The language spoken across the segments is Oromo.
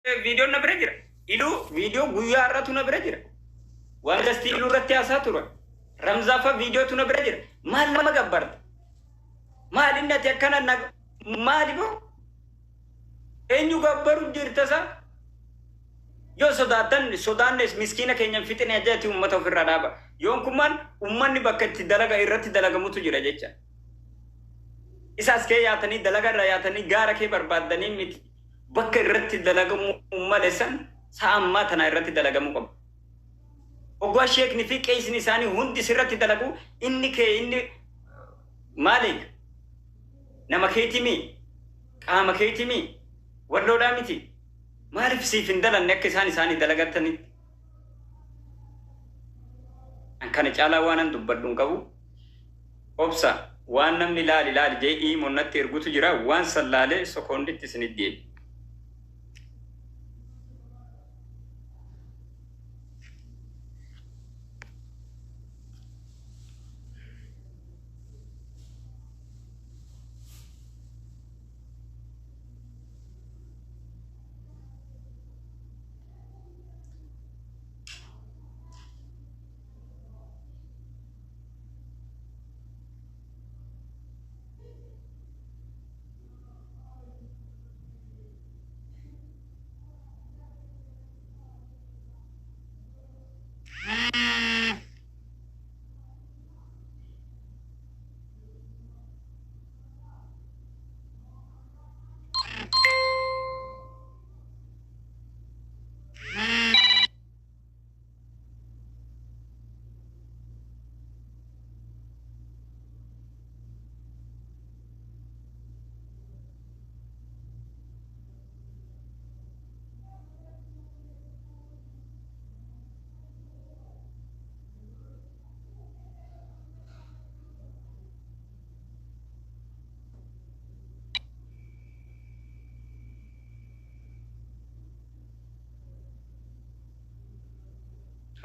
Viidiyoon na bira jira. Iluu viidiyoo guyyaa har'atu na bira jira. Waan dastii iluu irratti haasaa turan. Ramzaafa viidiyootu na bira jira. Maal nama gabbarta? Maal inni ati akkana na maali boo? Eenyu gabbaru jirta isaa? Yoo sodaattan sodaannes miskiina keenya hin fixine ajajati uummata ofirraa dhaaba. Yoon kun maal uummanni bakka itti dalaga irratti dalagamutu jira jecha. Isaas kee yaatanii dalaga irra yaatanii gaara kee barbaaddanii miti. Bakka irratti dalagamuu male san sa'a ammaa tanaa irratti dalagamuu qaba. Oggaa sheekni fi qeesni isaanii hundi sirratti dalagu inni kee inni maaliif nama keetii mii qaama keetii mii walloodhaa miti maaliif siif hin dalanne akka isaan isaanii dalagattanitti. An kana caalaa waanan dubbadhu hin qabu. Obsa waan namni laali laali jee iimon natti ergutu jira waan san laalee sokoonditti isinit deebi.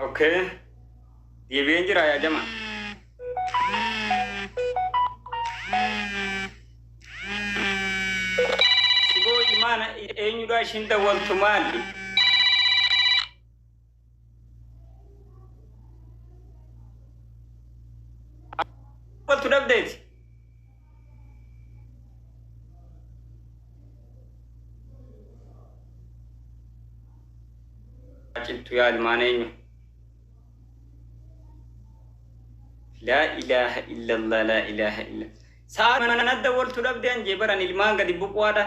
Okay. Deebi'een jira yaa jama. Siboo ilmaana eenyudha ishiin dawwaltu maali? Dawwaltu dhabdeeti. Cittu yaa ilmaan eenyu? Laa ilaaha illallah laa ilaaha illa. Sa'a mana dawwaltu dhabde an jee baran ilmaan gadi buqwaadha.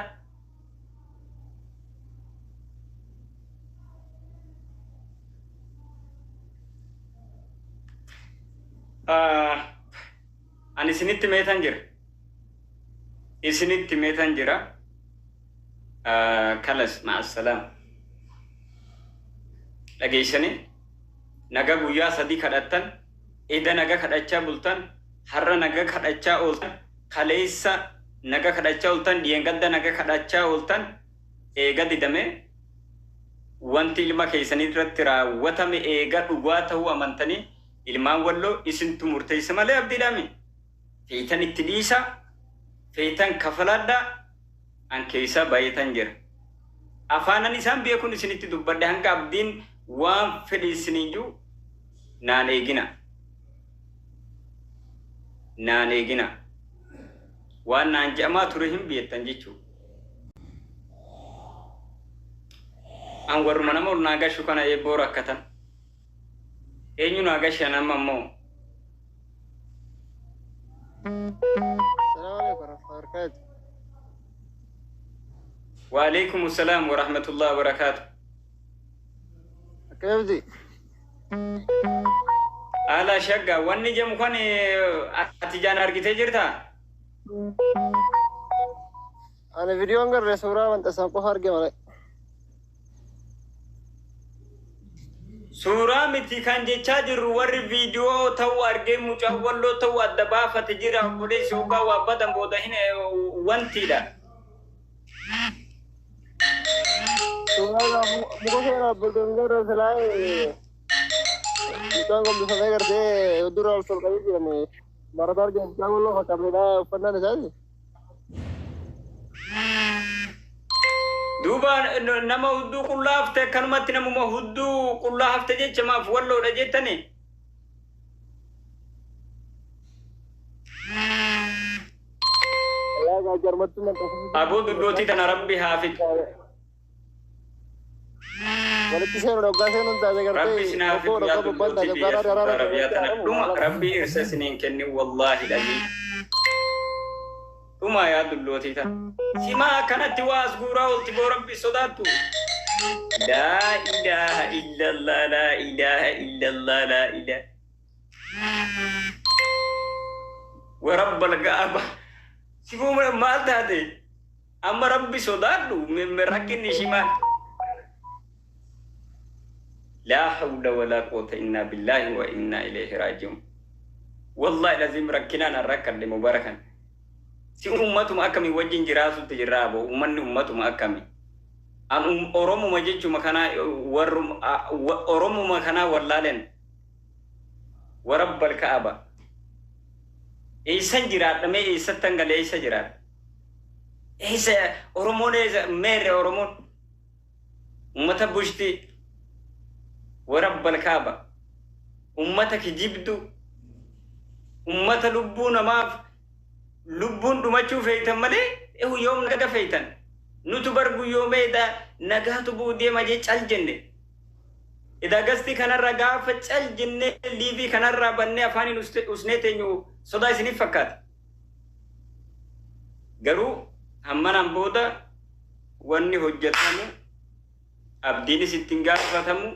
Ani isinitti meetan jira. Isinitti meetan jira. Kalas ma'assalaam. Dhageessanii naga guyyaa sadii kadhattan, eda naga kadhachaa bultan, har'a naga kadhachaa ooltan, kaleessa naga kadhachaa ooltan, dhiyeengadda naga kadhachaa ooltan, eega didame wanti ilma keessanii irratti raawwatame eega dhugaa ta'uu amantanii ilmaan walloo isintu murteessa malee abdiidhaami. Feetan itti dhiisaa, feetan kafaladhaa, an keessa baay'atan jira. Afaanan isaan beekuun isinitti dubbadhe hanga abdiin waan fedhe isiniin jiru naan eegina. Naan eegina. Waan naan je'amaa ture hin beektan jechuudha. An warruma nama ol naa gashu kana eebboo rakkatan. Eenyu naa gashan amma immoo? السلام عليكم ورحمة الله وبركاته. وعليكم السلام ورحمة الله وبركاته. كيف دي؟ Ala shagga wanni jedhamu kan ati jaan argitee jirtaa? أنا فيديو انقر suuraa wanta isaan qofa arge malee. Suuraa miti kan jechaa jirru warri viidiyoo ta'uu argee mucaa walloo ta'uu adda baafate jira obboleessi hoggaa waa badan booda hin wantiidha. Suuraa muka seera bultoonni silaa mucaan gombifamee gartee dura ol sol qabee jiran marata arge mucaan walloo fakkaatedha uffannaan isaati. Duuba nama hudduu qullaa hafte akkanumatti namuma hudduu qullaa hafte jecha maaf walloodha jettani. Jarmatti maxxansa. Aboo dullootii tana rabbi haa fixu. Walitti seenuu dhoggaa seenuun taate Rabbi gartee isin haa obboo fixu yaa dhoggaa bobbaan dullootii taate biyya dhoggaa Saudi daraara Arabiyaa tana dhuma rabbi irsa isiniin kennin wallaahi dhabii. Dhuma yaa dullootii tana. Simaa akkanatti waa as guuraa oolti boo rabbi sodaattu. Laa ilaaha illallah laa ilaaha illallah laa ilaaha. Warabbal ga'aba. Sibuu maal taate? Amma rabbi sodaadhu rakkinni ishii maal? Laa hawla walaa quwwata illaa billaahi wa innaa ilayhi raaji'uun. Wallahi lazim rakkinaan an rakkadhe mubarakan. Si ummatuma akkamii wajjin jiraatutti jirraa bo ummanni ummatuma akkamii. An Oromuma jechuma kanaa warrum Oromuma kanaa wallaalen warabbal ka'aba. Eessan jiraadha mee eessattan galee eessa jiraadha? Eessa Oromoon eessa meerre Oromoon? Ummata bushti warabbal ka'aba. Ummata kijibdu. Ummata lubbuu namaaf lubbuun dhumachuu feeytan malee yoom naga feeytan. Nutu bar guyyoomee edaa nagaatu bu'u deema jee cal jenne. Edaa gasti kanarra gaafa cal jennee liivii kanarraa bannee afaaniin usnee teenyu sodaa isiniif fakkaata. Garuu hammanaan booda wanni hojjetamu abdiinis ittiin gaafatamu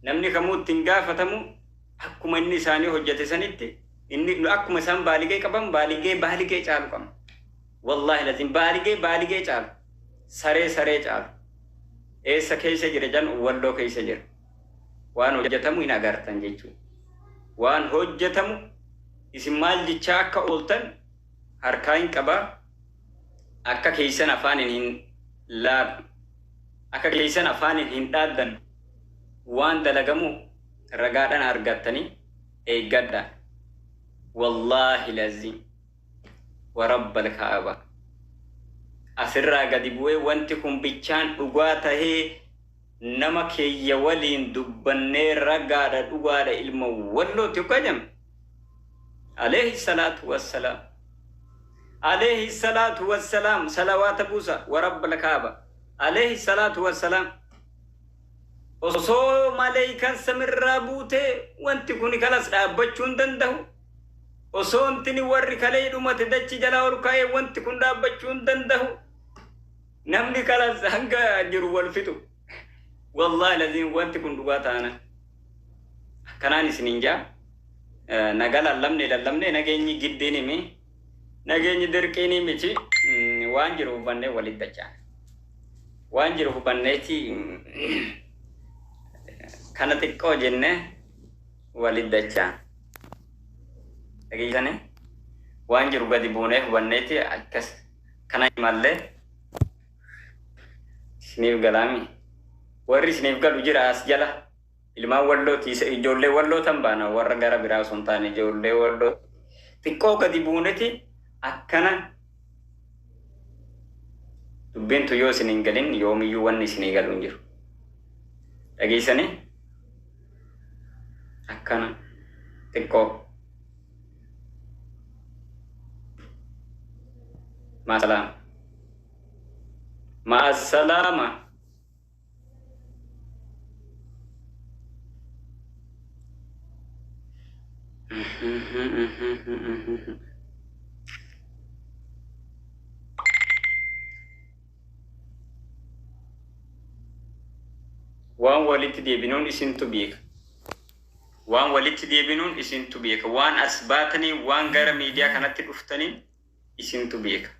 namni kamuu ittiin gaafatamu akkuma inni isaanii hojjete sanitti inni akkuma isaan baaligee qaban baaligee baaligee caalu qabna. Wallaahi lazim baaligee baaligee caalu. Saree saree caalu. Eessa keessa jira jan walloo keessa jira. Waan hojjetamu hin agartan jechuudha. Waan hojjetamu isin maal jechaa akka ooltan harkaa hin qabaa. Akka keessan afaaniin hin laaqu. Akka keessan afaaniin hin dhaaddan. Waan dalagamu ragaadhaan argattanii eeggadha. Wallaahi lazim. Warabbal kaaba. Asirraa gadi bu'ee wanti kun bichaan dhugaa tahee nama keeyya waliin dubbannee ragaadha dhugaadha ilma wallooti hojjame. Alayhi salaatu wassalaam. Alayhi salaatu wassalaam. Salawaata buusa warabbal kaaba. Alayhi salaatu wassalaam. Osoo maleeykan samirraa buutee wanti kun kalas dhaabbachuu hin danda'u. Osoo intini warri kalee dhumate dachi jalaa ol ka'ee wanti kun dhaabbachuu hin danda'u. Namni kalas hanga jiru wal fixu. Wallaahi laziin wanti kun dhugaa taana. Akkanaan isiniin jaa. Nagaa lallabne lallabne nageenyi giddiin himi. Nageenyi dirqiin miti. Waan jiru hubannee walitti dachaan. Waan jiru hubanneeti kana xiqqoo jennee walitti dachaan. Dhageessanii waan jiru gadi buunee hubanneeti akkas kana mallee isiniif galaami. Warri isiniif galu jira as jala. Ilmaan wallooti ijoollee wallootan baana warra gara biraa osoo hin taane ijoollee walloo xiqqoo gadi buuneti akkana dubbiintu yoo isin hin galin yoomiyyuu wanni isinii galu hin jiru. Dhageessanii akkana xiqqoo maasalaama maasalaama. Waan walitti deebinuun isintu beeka. Waan walitti deebinuun isintu beeka. Waan as baatanii waan gara miidiyaa kanatti dhuftanii isintu beeka.